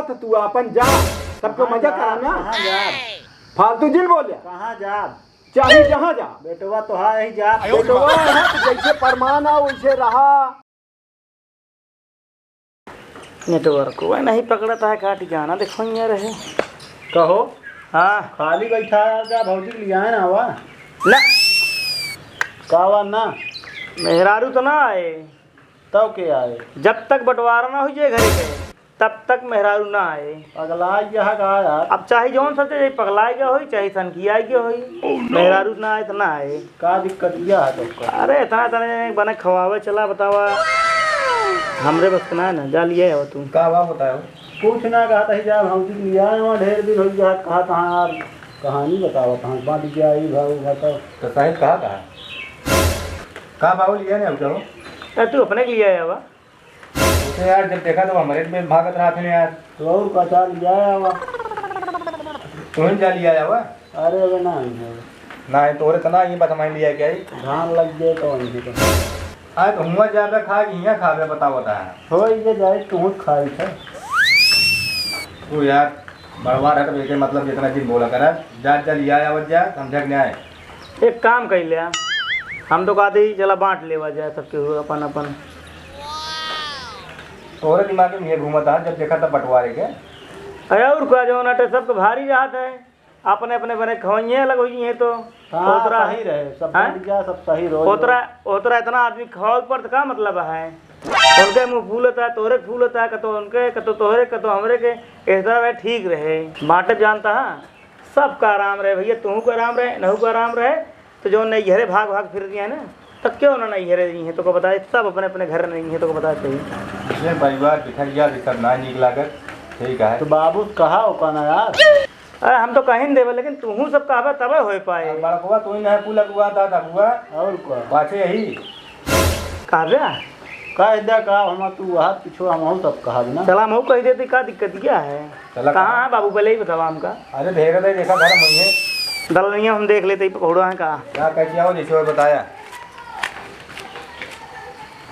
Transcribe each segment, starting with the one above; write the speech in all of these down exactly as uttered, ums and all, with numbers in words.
तो तू आपन जा, सबको कहाँ मजा जा? करा ना। कहाँ जा? फालतू जिन बोल्या। कहाँ जा? चाहे जहाँ जा। बेटवा तो है ही जा। बेटवा है तो जैसे फरमान आ वैसे रहा। नेटवर्क वह नहीं पकड़ता है, का ठिकाना देखो यहाँ रहे। कहो। हाँ। खाली बैठा है क्या? भौजी के लियाए ना आवा। ना। का आवा ना? मेहरारू तो ना आए। तब के आए? जब तक बंटवारा ना हो जाए घरे के, तब तक मेहरारू ना आए। पगला गया है का यार? अब चाहे जौन सोचे, चाहे पगला गया होई, चाहे सनकी आ गया होई, मेहरारू ना आए तो ना आए। का दिक्कत यह है तुमको? अरे इतना तने बने खवावे चला बतावा, हमरे बस के ना है ना, जा लिया हो तू। का बा बताओ? कुछ ना कहा था, जा भौजी के लिया है, वहाँ ढेर दिन हो गया, कहा कहाँ यार कहानी बतावा, कहाँ बांट गया, ई भाव बताओ। तो साहिब कहा था? का बाबू लिया नहीं हम कहो? अरे तू अपने के लिया है बा। उसे यार, जब देखा तो हमरे में भागत रहा थे यार। तो और का चाल लिया आवा? तुम जा लिया आवा? अरे, अबे ना आई है। ना है, तोरे तो ना आई, बस हमारे लिया क्या आई? धान लग गए तो आई है तो। हाँ, तो हुआ जाबे खा कि हियाँ खाबे, बताओ, बता। हो, ये जाए, तू खाई था। तू यार, बड़वार है, तो एक मतलब जितना दिन बोला करा, जा, जा लिया आवा, जा, समझा कि नहीं आए? एक काम कइले, हम तो कहते ही चला बांट लेवा जाए सबके हुए अपन अपन। तोरे दिमाग में ये घूमत है, जब देखा तब बंटवारे के। अरे और का, जौन अटे सबके भारी रहत है, अपने अपने बने खवइये अलग होई हैं तो। हाँ, ओतरा सही रहे, सब हैं? बंट गया, सब सही रहो। ओतरा, ओतरा इतना आदमी खवावे के पड़त का मतलब है? उनके मुँह फूलता, तोहरे के फूलता, कतो उनके, कतो तोहरे, कतो हमरे के, इस तरह रहे, ठीक रहे। बांटे जानता है, सबका आराम रहे भैया, तुहू का आराम रहे, नहू का आराम रहे। तो जो नैहरे भाग भाग फिर दिया है ना, तो क्यों ना नैहरे रही हैं, तो को बताए, सब अपने अपने घर नहीं है, तो को बताए सही। ये परिवार बिखर गया, ये सब ना नीक लागत, सही कहा है। तो बाबू कहा ओका ना यार। अरे हम तो कहीं देवे, लेकिन तुहू सब कहबे तबे होए पाए। अब बड़कवा तू ही ना है, कुल अगुआ, दादा अगुआ। और का? पाछे यही। कहबे? कह दे का, हम तू वहाँ पीछे हम सब कहब ना। चला, हम कह देते, का दिक्कत क्या है? चला, कहाँ कहा? है बाबू, पहले ही बतावा हमका। अरे ढेर दे, देखा घर में ही है। दलनिया हम देख लेते, पकौड़ा है का? क्या कह के आओ, जैसे वो बताया।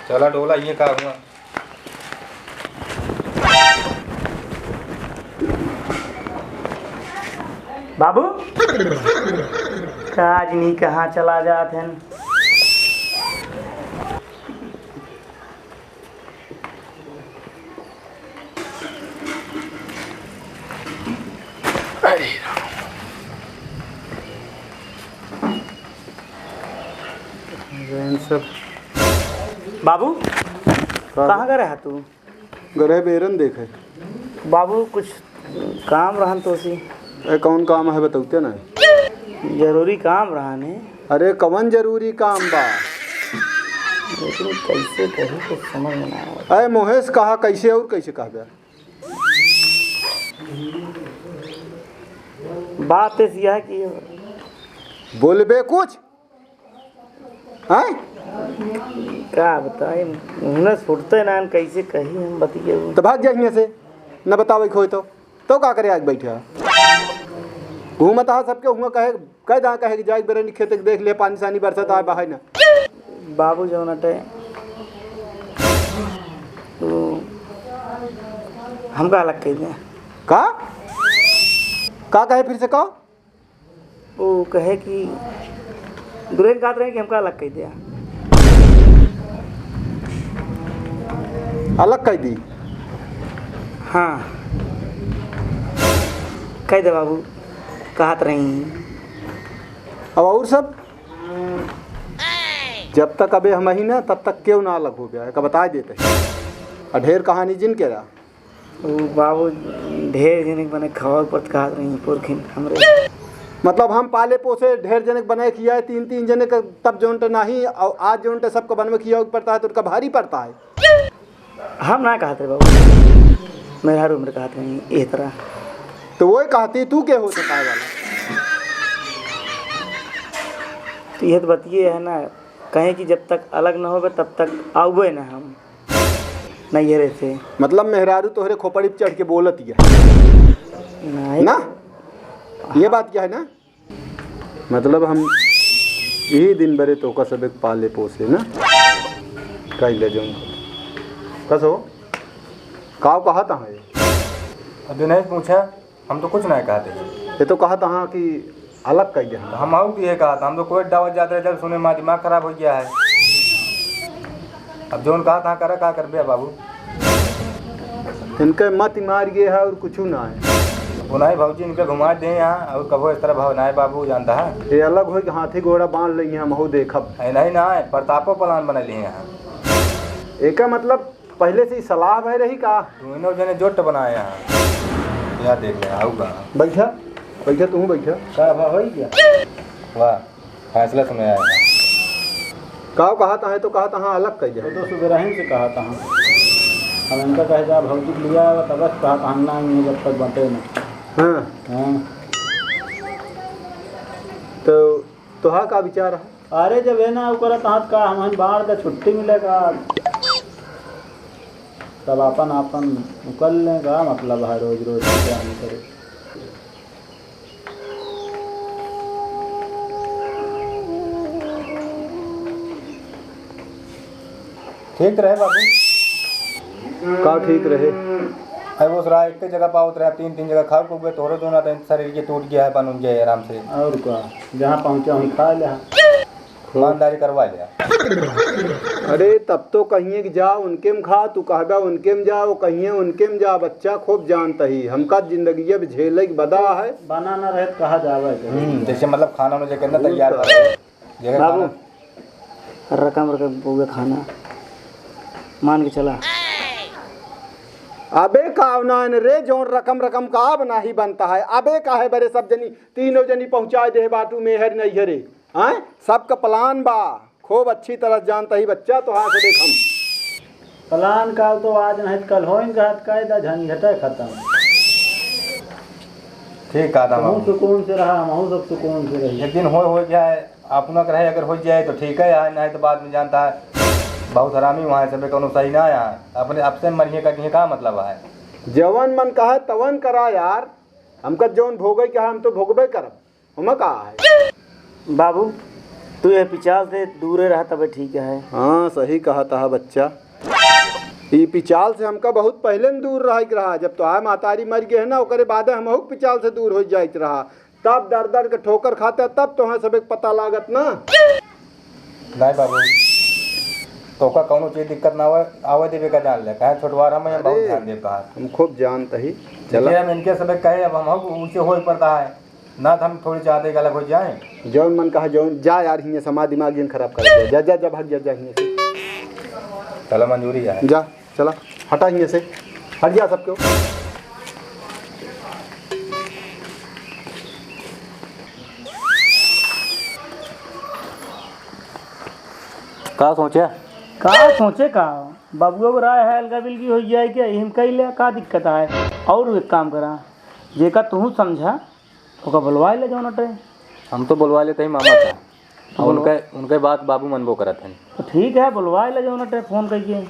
चला डोला, ये का हुआ? बाबू, का आज नहीं कहाँ चला जात हैं? अरे राम। जैन सब। बाबू, का? कहाँ का रहा तू? गरहे बेरन देखे। बाबू, कुछ काम रहन तो सी। ए, कौन काम है, बतौते ना? जरूरी काम रहन है। अरे, कौन जरूरी काम बा? लेकिन कैसे कही, कुछ समझ में ना आवत। अरे, मोहेश कहा, कैसे और कैसे कहबे? बात इस यह कि बोलबे कुछ। हैं? का बताई, मुँह से फुटते ना, कैसे कही हम बतिया। तो भाग जा हियाँ से, न बतावे के होय तो। तो का करे आज बैठा? घूमत हा सबके हुआ कहे, कह दा कहे कि जाए बेरनी खेत के देख ले, पानी सानी बरसत आए बहाय ना। बाबू जौन अटे, वो हमका अलग कह दे। का? का कहे फिर से कहो? वो कहे कि दुल्हन कहत रहे कि हमका अलग कह दिया। अलग कह दी? हाँ, कह दे बाबू, कहत रही। अब और सब? जब तक अबे हम ही ना, तब तक क्यों ना अलग हो गया है, का बता देते हैं। और ढेर कहानी जिन के रहा। उ बाबू ढेर जने के मने खवावे पड़त कहत रही पुरखिन हमरे। मतलब हम पाले पोसे ढेर जने के बनाए खियाए, तीन तीन जने के, तब जौन टे नाही, और आज जौन टे सबको बनवे खियावे के पड़ता है तो उनका भारी पड़ता है। हम ना कहत रहे बाबू, मेहरारू हमरे कहत रही एह तरह। तो वही कहती तू के हो सकाए वाला? तो यह तो बतिये है ना, कहे कि जब तक अलग न होबे तब तक आउबे ना हम। नैहरे से। मतलब मेहरारू तोहरे खोपड़ी पे चढ़ के बोलत है? नहीं। ना? ये बात क्या है ना? मतलब हम यही दिन बरे तोहका सब एक पाले पोसे ना? कह ले जौन। कसो? काव कहा था ये? दिनेश पूछा, हम तो कुछ नहीं कहते हैं। ये तो कहत हाँ कि अलग कइ दे। हम आऊ दिए कहत, हम तो कोई दावत जात रहे, जब सुने मार दिमाग खराब होइ गया है। अब जौन कहत हाँ करा, का करबे बाबू? इनके मत मार गए है और कुछ ना है। वो नहीं भौजी, इनके घुमा दे यहाँ, और कबो इस तरह भाव ना है बाबू, जानता है। ये अलग होइ के हाथी घोड़ा बांध लेंगे, हम हो देखब। ऐ नहीं ना है, प्रतापो plan बना लिए यहाँ। एका मतलब पहले से ही सलाह भय रही का? दोनों जने जोट बनाए हैं। या देख ले, आऊगा। बैठा, बैठा, तू बैठा। का भा होई गया? वाह, फैसला समय आया। काव कहत है तो कहत हाँ अलग कइ दे। वो तो सुबेरहिन से कहत हाँ। हम इनका कहे जा भौजी के लिया आवा, तब बस कहत हाँ ना, ये जब तक बटे ना। हाँ। हाँ। तो तोहार का विचार है? अरे जब है ना ओकरा तहत का हम बांट दे छुट्टी मिलेगा, तब आपन आपन उकल लें, का मतलब है रोज रोज की क्या हम करें? ठीक रहे बाबू। का ठीक रहे? अरे वो सरा एक जगह पावत रहे, तीन तीन जगह खाओ को गए, तोहरो जो ना तो शरीर के टूट गया है, बन गया है आराम से। और का, जहाँ पहुँचा वहीं खा लिया। ईमानदारी करवा लिया। अरे तब तो कहिए कि जा उनके में खा, तू कहबा उनके में जा, वो कहिए उनके में जा, बच्चा खूब जानत ही, हमका जिंदगी अब झेले के बदा है। बना ना रहे तो कहा जावे के। हम्म, जैसे मतलब खाना में जो करना तैयार कर। जगह बाबू, खाना। रकम रकम पूरे खाना मान के चला। अबे कावना न रे, जौन रकम रकम का अब नाही बनता है। अबे काहे बरे सब जनी, तीनों जनी पहुँचाए दे बाटू, मेहर नहीं हरे। हाँ, सबका plan बा, खूब अच्छी तरह जानता ही बच्चा, तो हाँ से देख हम। Plan का तो आज नहीं कल होइन, कहत कह दा, झंझटे खत्म। ठीक कहा था तू बाबू। सुकून से रहा, हम सब सुकून से रही। एक दिन हो, हो जाए, अपना के रहे अगर हो जाए तो ठीक है, आ नहीं तो बाद में जानता है बहुत हरामी वहाँ से भी कोनो सही ना आया। अपने आपसे मरिए का का मतलब है? जवन मन कहा तवन करा यार, हमका जौन भोगे के है हम तो भोगबे करब। ओमा का है? बाबू, तू ये पिचाल से दूरे रहा तबे ठीक है। हाँ, सही कहत हा बच्चा। ई पिचाल से हमका बहुत पहले न दूर रहे के रहा। जब तोहार महतारी मर गए ना, ओकरे बादे हमहू के पिचाल से दूर हो जाए के रहा। तब दर दर के ठोकर खाते, तब तोहे सबे के पता लागत ना। नहीं बाबू, तोका कौनो चीज दिक्कत ना आवे, आवे देवे का जान ले। कहे छोटवार हम, हम बहुत अरे, ध्यान देता है। हम खूब जानत ही। चला। हम इनके सबे कहे, अब हम ऊंचे होए पड़ता है। ना तो हम थोड़ी चाहते कि अलग हो जाए। जौन मन कहा जौन, जा यार, हियाँ से हमार दिमाग जिन खराब कर दे। जा, जा, जा, भाग जा, जा हियाँ से। चलो, मंजूरी है। जा, चला, हटा हियाँ से, हट जा सबके। का सोचे? का सोचे का? बबुआ को राय है, अलगा बिलगी हो जाए क्या? हम कह ले, का दिक्कत आए? और एक काम करा, जेका तू समझा, ओका बुलवाए ले जौन अटे। हम तो बुलवाए लेते ही मामा का। तो और बोलो। उनके, उनके बात बाबू मनबो करत हन। तो ठीक है, बुलवाए ले जौन अटे, फोन करके।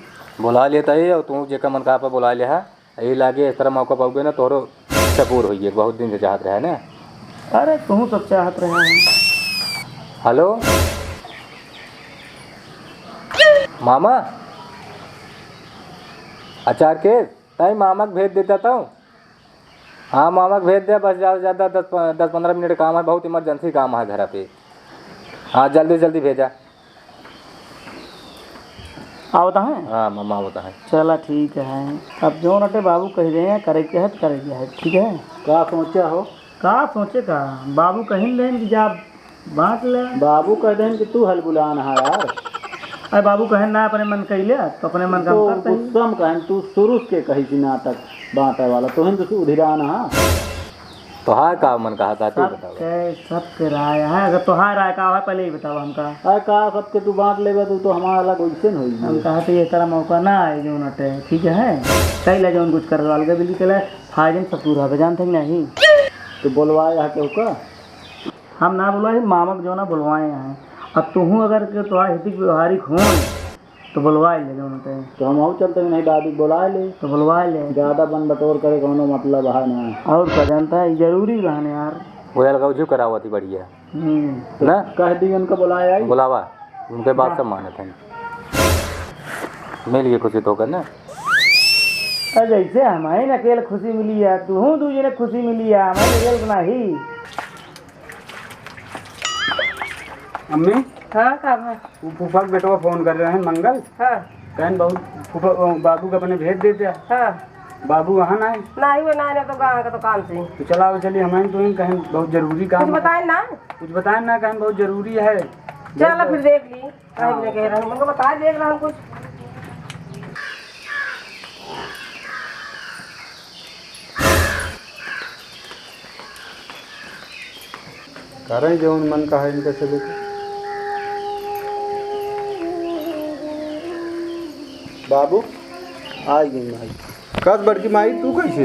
बुला लेता ही, और तू जेका मन कहा पे बुला ले हा। यही लागे इस तरह मौका पाओगे ना, तोहरो सपूर होइए, बहुत दिन से चाहत रहे ना। अरे, तू सब चाहत रहे हैं। हेलो मामा, अचार के ताई मामा के भेज देता तो। हाँ, मामा के भेज दे, बस ज्यादा से ज्यादा दस प-, दस पन्द्रह मिनट काम है, बहुत emergency काम है घर पे। हाँ, जल्दी जल्दी भेजा। आवता है? हाँ, मामा आवता है। चला, ठीक है। अब जौन अटे बाबू कह रहे हैं, करे के है, तो करे के है, ठीक है? का सोचा हो? का सोचे का? बाबू कहिन रहे कि जा बांट ले। बाबू कह देन कि तू हलबुलान हा यार। अरे बाबू कहे ना, अपने मन कइले, तो अपने मन का तो हम करते ही। गुस्सा में कहन, तू शुरू से कही थी नाटक बांटे वाला, तो हिंद से उधिरान हा। तोहार का मन कहा था, तू बताओ। सबके, सबके राय है, अगर तोहार राय का है, पहले ही बताओ हमका। अरे का सबके तू बांट लेबे, तू तो हमारा अलग वैसे न होई। हम कहा तो ये तरह मौका ना आए, जौन अटे, ठीक है? कइले जौन कुछ कर, अलगे बिल्ली के लिए, फायदे में सब पूरा हो, जानते हैं कि नहीं? तो बोलवाए रहा केहू का? हम ना बोलवाए, मामा के जो ना बोलवाए हैं। अब तुहूँ अगर के तोहार हितिक व्यवहारिक हो, तो बोलवाए ले जौन होते हैं। तो हम और चलते हैं, नहीं दादी बोलाए ले। तो बोलवाए ले। ज्यादा बन बटोर करे कौनो मतलब है ना। और का जानता है, जरूरी बहन यार। वो यार गौजू करावत ही बढ़िया। हम्म। ना? कह दी उनका बुलाए आई। बुलावा, उनके बात हाँ। सब मानत हैं। मिल गई खुशी तो होकर ना। अरे जैसे हमहिन अकेल खुशी मिली है, तुहूँ दू जने खुशी मिली है, हमहिन अकेल तो नाही। अम्मी, हाँ, का भा? वो फूफा के बेटवा फोन कर रहे हैं, मंगल। हाँ। कहन बहुत फूफा, बाबू के अपने भेज देते। हाँ। बाबू वहाँ ना है? नाही, वो ना, ना तो गाँव का तो काम से। तो चला, वो चली, हमहिन तुहूँ कहन बहुत जरूरी काम कुछ है। बताए ना? कुछ बताए ना, कहन बहुत जरूरी है। चला फिर देख ली। काहे हाँ। नहीं कह रहा हूँ? उनको बता दे रहा हूँ कुछ। करें जौन मन का है इनका से लेके। बाबू, आ गई माई। कस बड़की माई, तू कैसे?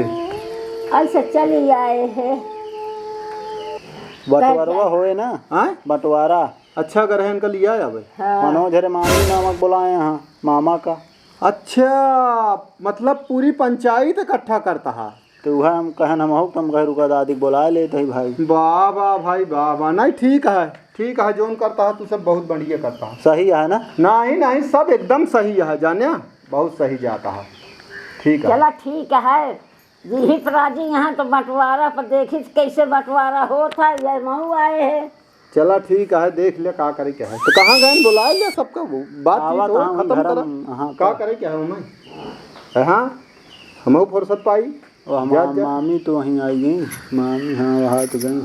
ऐसे चली आए हैं। बंटवारवा होए ना? हाँ? बंटवारा। अच्छा, अगर है इनका लिया आवे। हाँ। मनोज हरे मामी नामक बुलाए हैं, मामा का। अच्छा, मतलब पूरी पंचायत इकट्ठा करता है। तो वह हम कहन, हम हो, तुम कहे रुका दादी के बुला लेते ही भाई। वाह, वाह भाई, वाह, वाह। नहीं, ठीक है, ठीक है, जौन करता है तू सब बहुत बढ़िया करता है। सही है ना? नहीं, नहीं, सब एकदम सही है, जाने, बहुत सही जाता है। ठीक है। चला, ठीक है। यही पर राजी यहाँ तो बंटवारा पर देखी कैसे बंटवारा होत है, ये मऊ आए हैं। चला ठीक है, देख ले का करे के है। तो कहाँ गए, बुलाए ले सबका, बातचीत आवत हो, हाँ, खत्म घर करा। में, हाँ, का तो करे के है ओमे? हाँ, हमहू फुर्सत पाई। ओ, हमार जा, जा। मामी तो वहीं आई गई, मामी, हाँ, वहाँ तो गई।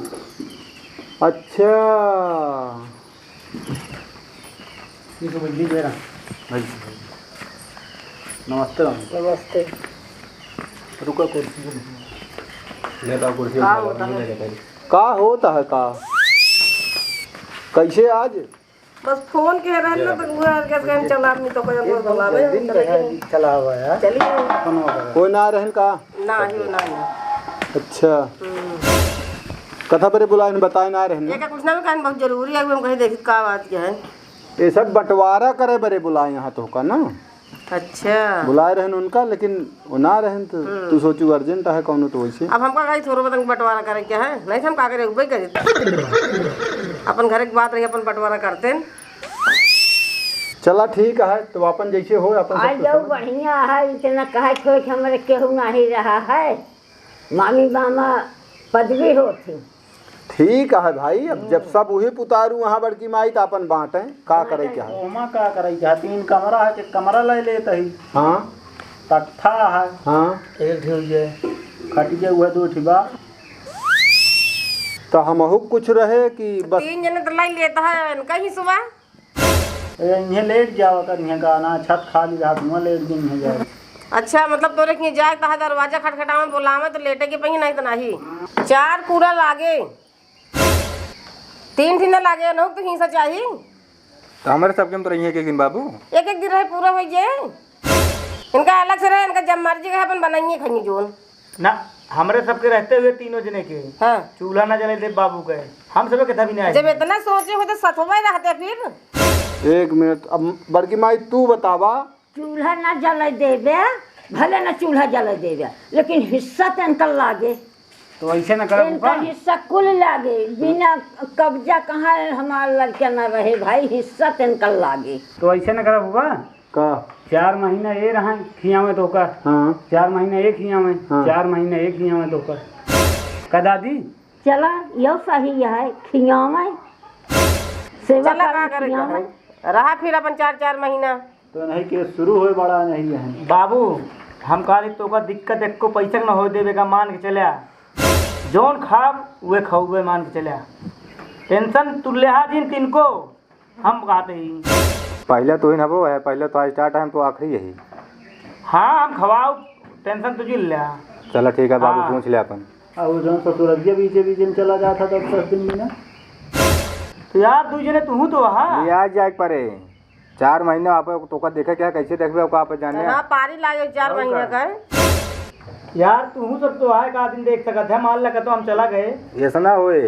अच्छा। ये तो बिजली दे रहा। भाई, नमस्ते राम। नमस्ते। रुको, कुर्सी पे। ले ला कुर्सी का पे, होता ये है? ले ले। का होता है का? कैसे आज? बस फोन के रहे ना, तो उहे के कहन चला, आदमी तो कोई हमको बुलावे, हम चले गए। चला हुआ है। चलिए। कोई ना रहन का? ना, ही ना, ना। अच्छा। हम्म। कथा बरे बुलाए न बताए ना रहन ना? ये का कुछ ना कहन, बहुत जरूरी है, हम कहीं देखी का बात क्या है। ये सब बंटवारा करे बरे बुलाए यहाँ तो का ना? अच्छा। बुलाए रहन उनका, लेकिन वो ना रहन तो हम्म। तू सोचू urgent है कौनो तो वैसे। अब हमका कहीं थोड़ो बतन बंटवारा करे क्या है? नहीं तो हम का करे, उबे करे। अपन घर की बात रही, अपन बंटवारा करते हैं। चला ठीक है, तो अपन जैसे हो, अपन सब आई कुछ जाओ, समझ। बढ़िया है, इतना कहे खोए कि हमरे केहू नाही रहा है। मामी मामा पदवी होत ही। ठीक है भाई, अब जब सब उही पुतारू वहाँ बड़की माई त अपन बाँटे, का करे के है? ओमा का करे के है? तीन कमरा है, एक कमरा ले लेत ही। हाँ। तख्ता है। हाँ। एक ठे हो जाए। खटिया हुआ दो ठे बा। तो हमहू कुछ रहे कि बस तीन जने तो ले लेत है, इनका ही सुबह। ए, इन्हें लेट जावा कर, इन्हें गाना, छत खाली रहा, धुआं लेट दिन है जाए। अच्छा, मतलब तोरे के जाए, तहा दरवाजा खटखटावे, बोलावे तो लेटे के पही, नहीं तो नहीं। चार पूरा लागे, तीन ठिन ना लागे, नहुक तो हिंसा चाही। तो हमरे सबके में तो रहिए एक एक दिन बाबू। एक एक दिन रहे, पूरा हो जाए। इनका अलग से रहे, इनका जब मर्जी कहे अपन बनाइए खाइए जोन। ना, हमरे सबके रहते हुए तीनों जने के हाँ। चूल्हा ना जले दे बाबू के, हम सबके कथा भी नहीं। जब इतना सोचे हो तो सतवे रहते फिर। एक मिनट, अब बड़की माई तू बतावा। चूल्हा ना जले देबे, भले ना चूल्हा जले देबे, लेकिन हिस्सा तो इनका लागे। तो ऐसे ना करब इनका का? हिस्सा कुल लागे, बिना कब्जा कहाँ है हमार लड़का ना रहे भाई, हिस्सा तो इनका लागे। तो ऐसे ना करब हुआ? का? चार महीना ये रहा खियावे तो का? हाँ। चार महीना ये खियावे, हाँ। चार महीना ये खियावे तो का? का दादी? चला, यो सही है, खियावे, सेवा चला, करे, का करे के खियावे। है? रहा फिर अपन चार, चार महीना। तो नहीं के शुरू होए बड़ा नहीं है। बाबू, हम कहली तो का दिक्कत एको पैसा के न होए देबे का, मान के चल्या। जौन खाब, उहे खौबे, मान के चल्या। Tension तू लेहा जिन तिनको, हम कहते ही। पहले तो ही ना वो है, पहले तो आज start है, हम तो आखिरी यही। हाँ, हम खवाओ, tension तुझी ले। चला ठीक है बाबू, हाँ। पूछ ले अपन। अब वो जौन ससुररिया बीचे बीचे में चला जाता था दस दिन में ना। तो यार, दू जने तू तो हाँ। ये आ जाए परे। चार महीने आप तोका देखे क्या, कैसे देखबे, ओका आप जाने। हाँ, पारी लागे चार और महीने का? का। यार, तू सब तो आए का दिन देख सकत है, मान ला तो हम चला गए। ऐसा ना होए।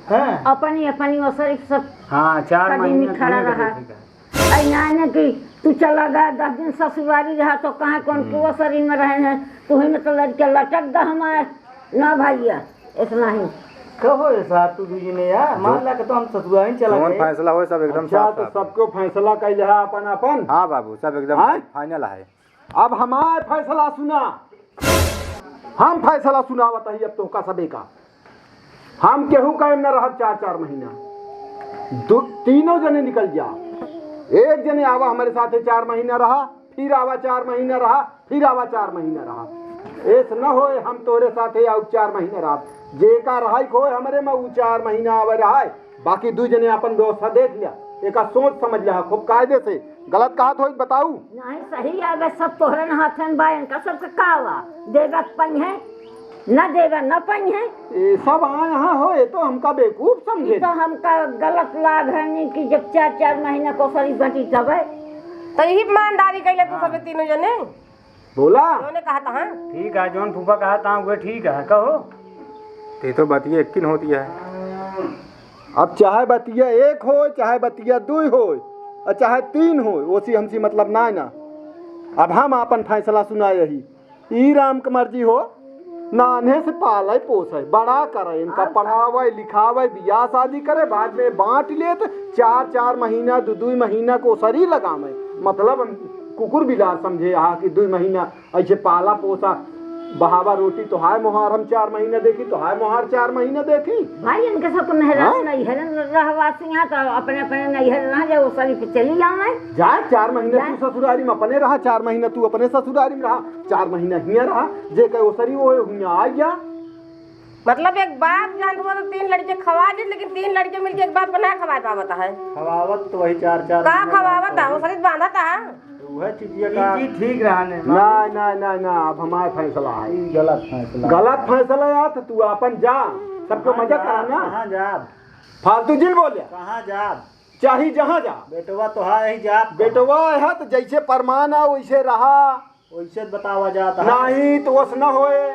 हैं? अपनी, अपनी ओसरी सब हाँ, चार कदमी महीने खड़ा कहीं रहा। देखेगा। ऐ ना, ना कि तू चला गया, दस दिन ससुरारी रहा तो कहाँ कौन हम्म। कुआ शरीर में रहे हैं, तू ही में तो लड़के लटक गा हमार। ना भैया, इतना ही। कहो ये साहब, तू दू जने यार, मान ला कि तो हम ससुरारी चला जौन गए। फैसला होए सब एकदम अच्छा, साफ तो साफ। सबको फैसला कैले है अपन अपन। हाँ बाबू, सब एकदम हाँ? Final है। अब हमार फैसला सुना, हम फैसला सुनावत ही अब तोहका सबे का। हम केहू कायम न रहब चार चार महीना, दु-, तीनों जने निकल जा। एक जने आवा हमरे साथे चार महीना रहा, फिर आवा चार महीना रहा, फिर आवा चार महीना रहा। ऐस न होए हम तोहरे साथे आउ चार महीना रहब। जेका रहाई खोए हमरे में उ चार महीना आवे रहाए, बाकी दुइ जने आपन व्यवस्था देख लिया। एका सोच समझ लिया खूब कायदे से। गलत कहत होई बताऊ। नहीं, सही आवे, सब तोहरे न हाथे में बा, इनका सबके का बा? देबे के पइहें, न देबे न पइहें। ये सब आ यहाँ हो, ये तो हमका बेवकूफ समझे। ये तो हमका गलत लाग है नहीं कि जब चार चार महीना को सरी बटी तबे। तो यही ईमानदारी कैले तू हाँ। सबे तीनों जने। बोला। तूने कहा था, हाँ? ठीक है, जौन फूफा कहा था, वह ठीक है, कहो। ते तो बतिया एक दिन होती है। अब चाहे बतिया एक होय, चाहे बतिया दुइ होय, और चाहे तीन होय, ओसी हमसी मतलब ना ना। अब हम आपन फैसला सुनाए ही। ई राम के मर्जी हो, नान्हे से पाले पोसे, बड़ा करे, इनका हाँ। पढ़ावे, लिखावे, बियाह शादी करे, बाद में बांट लेत, चार चार महीना, दु दुइ महीना को सरी लगावे। मतलब कुकुर बिलार समझे यहाँ कि दुइ महीना ऐसे पाला पोसा, बहावा रोटी, तोहाय मोहार हम चार महीना देखी, तोहाय मोहार चार महीना देखी। भाई, इनके सब तो मेहरारू हाँ? नैहर रहवासी हैं, तो अपने अपने नैहर रह जाए, वो सरी पे चली जावे। जा, चार महीना जा। तू ससुरारी में अपने रहा, चार महीना तू अपने ससुरारी में रहा, चार महीना हियाँ रहा, जे कहे वो सरी वो हियाँ आ गया। मतलब एक बाप जान हुआ तो तीन लड़के खवा दे, लेकिन तीन लड़के मिलके एक बाप को ना खवा पावत है। खवावत तो वही चार चार का महीना खवावत है, वो सरी बांधत है। तो वह चीजिया ई का चीज ठीक रहा ने, ना, ना, ना, ना, अब हमार फैसला है। ई गलत फैसला। गलत फैसला है, तो तू आपन जा, सबको कहाँ मजा जाब? करा ना। कहाँ जाब? फालतू जिन बोले। कहाँ जाब? चाही जहाँ जा। बेटवा तो है ही जाब। बेटवा है तो जैसे परमान आ वैसे रहा। वैसे बतावा जात है। नहीं तो वस न होए।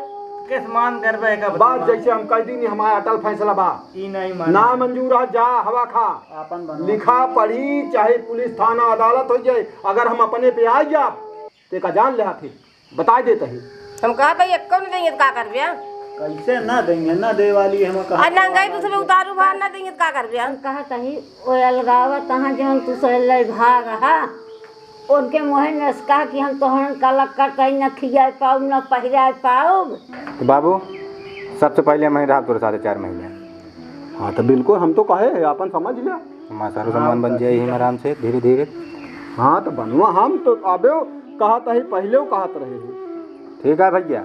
किस मान करबे का बात बतवा? जैसे हम कह दी, हमारा अटल फैसला बा। ई नहीं मान। ना मंजूर है, जा हवा खा। आपन बनवा। लिखा पढ़ी, चाहे पुलिस थाना अदालत हो जाए, अगर हम अपने पे आ जाब, ते का जान ले हाथी, बता देते ही। हम कहत ही, एक्को न देंगे, तो का करबे? कैसे ना देंगे? ना दे वाली हम कहा। और नंगाई तो सब उतारू बाहर ना देंगे, तो का करबे? हम कहत ही, ओ अलगावत हाँ, जौन तू से ले भाग हा, उनके मुँहे में से कहा कि हम तोहन का लक्कड़ कहीं न खियाए पाउब, न पहिराए पाउब। तो बाबू, सबसे पहले हम ही रहब तोरे साथे चार महीने। हाँ, तो बिल्कुल, हम तो कहे हैं, आपन समझ लिया। हमार सारो सामान बन जाए ही आराम से, धीरे धीरे। हाँ, तो बनवा, हम तो अबे कहत ही, पहले कहत रहे हैं। ठीक है भैया।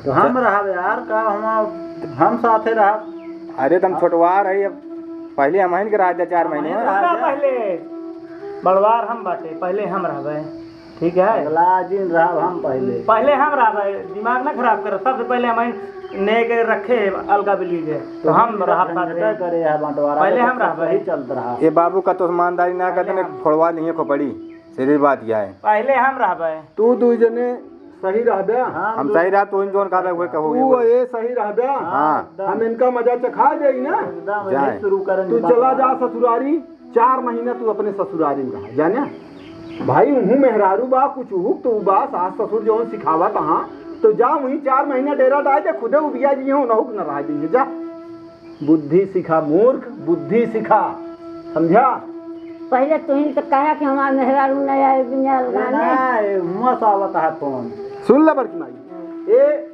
तो हम रहब यार, का हम, हम साथे रहब। अरे, तुम छोटवार है, अब पहले हम ही के रह जा चार महीने। हम ही रह जा। पहले बड़वार हम बाटे, पहले हम रहबे। ठीक है? अगला दिन रहब हम पहले। पहले हम रहबे, दिमाग ना खराब कर, सबसे पहले हम नेग रखे अलगा बिली के, तो तो हम हम रहब साथ में। करे है बंटवारा, पहले तो हम सब रहबे। सही चलत रहा। ये बाबू का तो ईमानदारी ना करते, पहले हम। फोड़वा लिए खोपड़ी, सीधी बात यह है। पहले हम रहबे। तू दुइ जने सही रहबे। हम हम दो सही रहा, तू इन जोन कहबे, वही कहो, तू वही। ये सही रहबे। हाँ। हम इनका मजा चखा देई ना। एकदम जाए। यही शुरू करेंगे तू बंटवारा। चला जा ससुरारी। चार महीना तू अपने ससुरारी में रहा, जाने? भाई, उहू मेहरारू बा, कुछ उहुक तो बा, सास ससुर जौन सिखावत हाँ, तो जा वहीं चार महीना डेरा डाल दे, खुदे उबिया जी हो, उनहुक न रहा दीजिए, जा। बुद्धि सिखा मूर्ख, बुद्धि सिखा, समझा? पहले तुहिन तो कहा कि हमार मेहरारू न आए बिना ए, लगाने। ना, ए, हुआं से आवत है फोन। सुन ले बड़की माई, ए,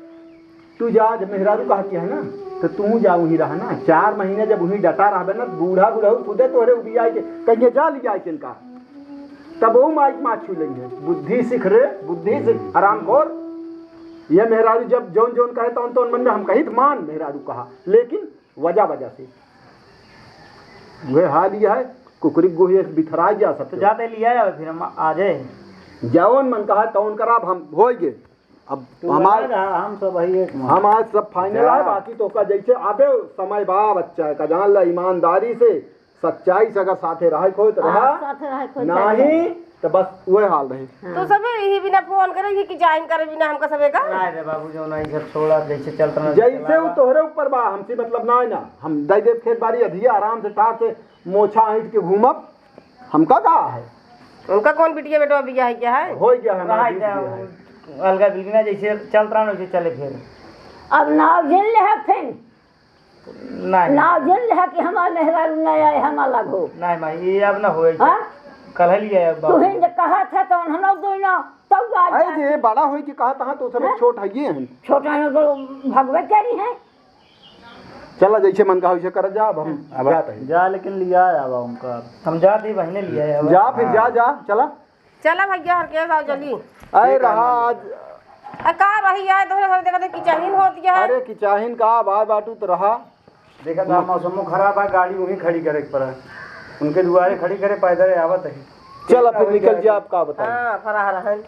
तू जा, जब मेहरारू कहती है ना, तो तू जा वहीं रहा ना। चार महीने जब वहीं डटा रहबे ना, बूढ़ा बुढ़ऊ खुदे तोहरे उबिया के कहिए, "जा लिया के इनका।" तब वो माइक माँ छू लेंगे। बुद्धि सीख रे, बुद्धि सीख, हरामखोर। ये मेहरारू जब जौन जौन कहे तौन तौन मन में हम कही तो मान मेहरारू कहा, लेकिन वजह वजह से वह हाल यह है, कुकरी गोही बिथरा गया सब। तो जाते लिया जावे, फिर हम आ जाए। जौन मन कहा तौन करा, अब हम होइगे। अब तू हमार, लगा रहा, हम सब वही एक मान। हम आज सब final जा। है, बाकी तो का जैसे अबे समय बा बच्चा का जान ला, ईमानदारी से, सच्चाई से अगर साथे रहे कोई तो हाँ, रहा, साथे रहे कोई तो नहीं रहा। तो बस वह हाल रहे। हाँ। तो सब यही बिना फोन करे, ये कि ज्वाइन करे बिना हमका सबे का? नहीं रे बाबू, जो नहीं सब छोड़ा, जैसे चलत रहा, जैसे चला वो बा। तोहरे ऊपर बा, हमसे मतलब ना है ना, हम दे दे खेत बाड़ी अधिया आराम से टार से मोछा ऐंठ के घूमब, हमका का है? उनका कौन बिटिया बेटवा बिया है, क्या है? हो गया है, रहा हमारा है, बीस बिया है। अलगा बिल्कुल ना, जैसे चलत रहा ना, वैसे चले फिर। अब नाव झेल ले हथिन। नहीं। नाव झेल ले है कि हमार मेहरारू नहीं आए, हम अलग हो। नहीं माई, ये अब ना होए। हाँ? कल ही लिया है बाबू। तुहें जे कहा था तो हम लोग दोनों तब आ अरे जाते। जे बड़ा होई के कहा तहाँ तो सब हैं? छोट है ये हैं। छोटा है तो भगवे करी है। चला जैसे मन का हो वैसे कर जा, अब हम अब जात हैं। जा लेकिन लिया आवा उनका। हम जात ही बहिने लिया आवा। जा फिर जा, जा, चला। चला भैया हर के जाओ जल्दी। अरे ठीक है, रहा हम आज। आ का रही है, तोहरे घर देखत है किचाहिन होत है। अरे किचाहिन का बा बाटू तो रहा। देखा था मौसमो खराब है, गाड़ी वहीं खड़ी करे के पड़ा। उनके दुआरे खड़ी करे, पैदल आवत है। चला फिर निकल जा, आप का बताई। हाँ, फराह रहन।